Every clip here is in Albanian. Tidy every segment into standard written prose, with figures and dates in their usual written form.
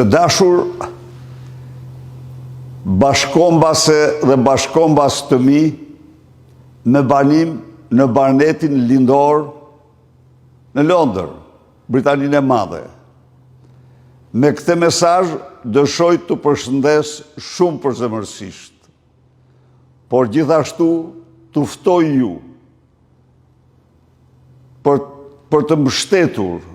Të dashur bashkëkombase dhe bashkëkombas të mi me banim në Barnetin Lindor në Londër, Britaninë e Madhe. Me këtë mesazh dëshiroj t'ju përshëndes shumë përzemërsisht, por gjithashtu t'ju ftoj ju për, për të mbështetur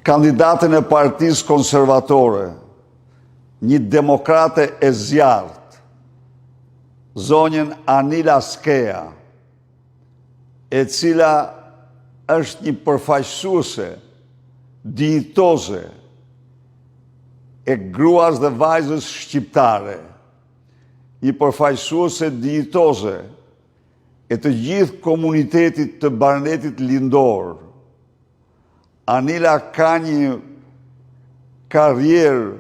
kandidaten e Partisë Konservatore, një demokrate e zjarrtë, zonjën Anila Skea, e cila është një përfaqësuese dinjitoze e gruas dhe vajzës shqiptare, një përfaqësuese dinjitoze e të gjithë komunitetit të Barnetit Lindor. Anila ka një karrierë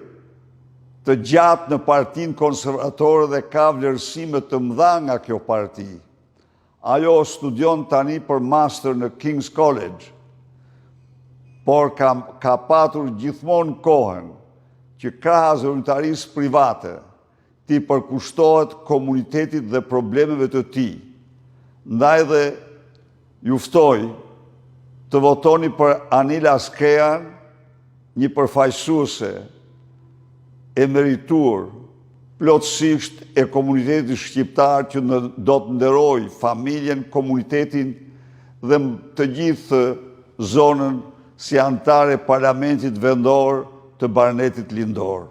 të gjatë në Partinë Konservatore dhe ka vlerësime të mëdha nga kjo parti. Ajo studion tani për master në King's College, por ka, ka patur gjithmonë kohën që krahas veprimtarisë private, t'i përkushtohet komunitetit dhe problemeve të tij. Ndaj dhe ju ftoj të votoni për Anila Skean, një përfaqësuese e merituar plotësisht e komunitetit shqiptar që do të nderojë familjen, komunitetin dhe të gjithë zonën si anëtare e parlamentit vendor të Barnetit Lindor.